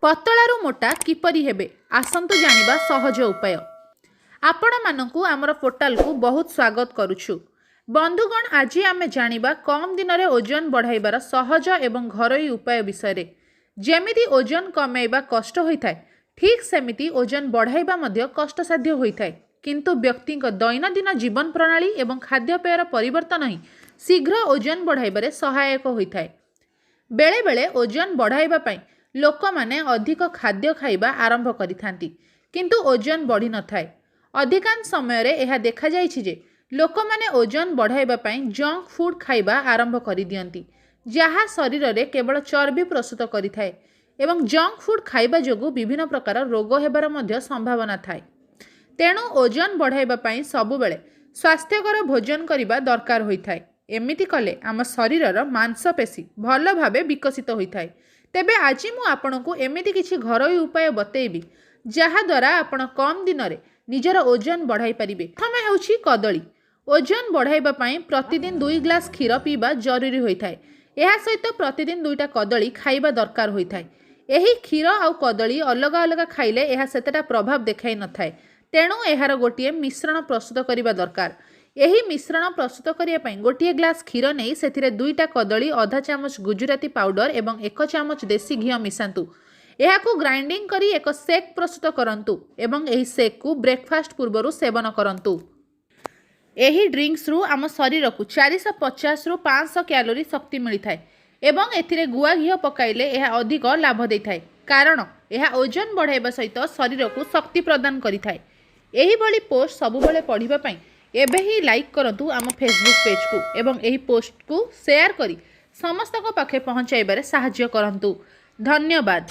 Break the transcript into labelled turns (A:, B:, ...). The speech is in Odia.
A: ପତଳାରୁ ମୋଟା କିପରି ହେବେ, ଆସନ୍ତୁ ଜାଣିବା ସହଜ ଉପାୟ। ଆପଣମାନଙ୍କୁ ଆମର ପୋର୍ଟାଲକୁ ବହୁତ ସ୍ୱାଗତ କରୁଛୁ। ବନ୍ଧୁଗଣ, ଆଜି ଆମେ ଜାଣିବା କମ୍ ଦିନରେ ଓଜନ ବଢ଼ାଇବାର ସହଜ ଏବଂ ଘରୋଇ ଉପାୟ ବିଷୟରେ। ଯେମିତି ଓଜନ କମାଇବା କଷ୍ଟ ହୋଇଥାଏ, ଠିକ୍ ସେମିତି ଓଜନ ବଢ଼ାଇବା ମଧ୍ୟ କଷ୍ଟସାଧ୍ୟ ହୋଇଥାଏ। କିନ୍ତୁ ବ୍ୟକ୍ତିଙ୍କ ଦୈନନ୍ଦିନ ଜୀବନ ପ୍ରଣାଳୀ ଏବଂ ଖାଦ୍ୟପେୟର ପରିବର୍ତ୍ତନ ହିଁ ଶୀଘ୍ର ଓଜନ ବଢ଼ାଇବାରେ ସହାୟକ ହୋଇଥାଏ। ବେଳେବେଳେ ଓଜନ ବଢ଼ାଇବା ପାଇଁ ଲୋକମାନେ ଅଧିକ ଖାଦ୍ୟ ଖାଇବା ଆରମ୍ଭ କରିଥାନ୍ତି, କିନ୍ତୁ ଓଜନ ବଢ଼ିନଥାଏ। ଅଧିକାଂଶ ସମୟରେ ଏହା ଦେଖାଯାଇଛି ଯେ ଲୋକମାନେ ଓଜନ ବଢ଼ାଇବା ପାଇଁ ଜଙ୍କ ଫୁଡ୍ ଖାଇବା ଆରମ୍ଭ କରିଦିଅନ୍ତି, ଯାହା ଶରୀରରେ କେବଳ ଚର୍ବି ପ୍ରସ୍ତୁତ କରିଥାଏ ଏବଂ ଜଙ୍କ ଫୁଡ୍ ଖାଇବା ଯୋଗୁଁ ବିଭିନ୍ନ ପ୍ରକାର ରୋଗ ହେବାର ମଧ୍ୟ ସମ୍ଭାବନା ଥାଏ। ତେଣୁ ଓଜନ ବଢ଼ାଇବା ପାଇଁ ସବୁବେଳେ ସ୍ୱାସ୍ଥ୍ୟକର ଭୋଜନ କରିବା ଦରକାର ହୋଇଥାଏ। ଏମିତି କଲେ ଆମ ଶରୀରର ମାଂସପେଶୀ ଭଲ ଭାବେ ବିକଶିତ ହୋଇଥାଏ। ତେବେ ଆଜି ମୁଁ ଆପଣଙ୍କୁ ଏମିତି କିଛି ଘରୋଇ ଉପାୟ ବତେଇବି, ଯାହାଦ୍ୱାରା ଆପଣ କମ୍ ଦିନରେ ନିଜର ଓଜନ ବଢ଼ାଇ ପାରିବେ। ପ୍ରଥମେ ହେଉଛି କଦଳୀ। ଓଜନ ବଢ଼ାଇବା ପାଇଁ ପ୍ରତିଦିନ 2 ଗ୍ଲାସ୍ କ୍ଷୀର ପିଇବା ଜରୁରୀ ହୋଇଥାଏ। ଏହା ସହିତ ପ୍ରତିଦିନ 2ଟା କଦଳୀ ଖାଇବା ଦରକାର ହୋଇଥାଏ। ଏହି କ୍ଷୀର ଆଉ କଦଳୀ ଅଲଗା ଅଲଗା ଖାଇଲେ ଏହା ସେତେଟା ପ୍ରଭାବ ଦେଖାଇ ନଥାଏ। ତେଣୁ ଏହାର ଗୋଟିଏ ମିଶ୍ରଣ ପ୍ରସ୍ତୁତ କରିବା ଦରକାର। ଏହି ମିଶ୍ରଣ ପ୍ରସ୍ତୁତ କରିବା ପାଇଁ ଗୋଟିଏ ଗ୍ଲାସ୍ କ୍ଷୀର ନେଇ ସେଥିରେ 2ଟା କଦଳୀ, ଅଧା ଚାମଚ ଗୁଜୁରାତି ପାଉଡର ଏବଂ 1 ଚାମଚ ଦେଶୀ ଘିଅ ମିଶାନ୍ତୁ। ଏହାକୁ ଗ୍ରାଇଣ୍ଡିଂ କରି ଏକ ସେକ୍ ପ୍ରସ୍ତୁତ କରନ୍ତୁ ଏବଂ ଏହି ସେକ୍କୁ ବ୍ରେକଫାଷ୍ଟ ପୂର୍ବରୁ ସେବନ କରନ୍ତୁ। ଏହି ଡ୍ରିଙ୍କସରୁ ଆମ ଶରୀରକୁ 450ରୁ 500 କ୍ୟାଲୋରି ଶକ୍ତି ମିଳିଥାଏ ଏବଂ ଏଥିରେ ଗୁଆ ଘିଅ ପକାଇଲେ ଏହା ଅଧିକ ଲାଭ ଦେଇଥାଏ, କାରଣ ଏହା ଓଜନ ବଢ଼ାଇବା ସହିତ ଶରୀରକୁ ଶକ୍ତି ପ୍ରଦାନ କରିଥାଏ। ଏହିଭଳି ପୋଷ୍ଟ ସବୁବେଳେ ପଢ଼ିବା ପାଇଁ ଏବେ ହିଁ ଲାଇକ୍ କରନ୍ତୁ ଆମ ଫେସବୁକ୍ ପେଜକୁ ଏବଂ ଏହି ପୋଷ୍ଟକୁ ସେୟାର କରି ସମସ୍ତଙ୍କ ପାଖେ ପହଞ୍ଚାଇବାରେ ସାହାଯ୍ୟ କରନ୍ତୁ। ଧନ୍ୟବାଦ।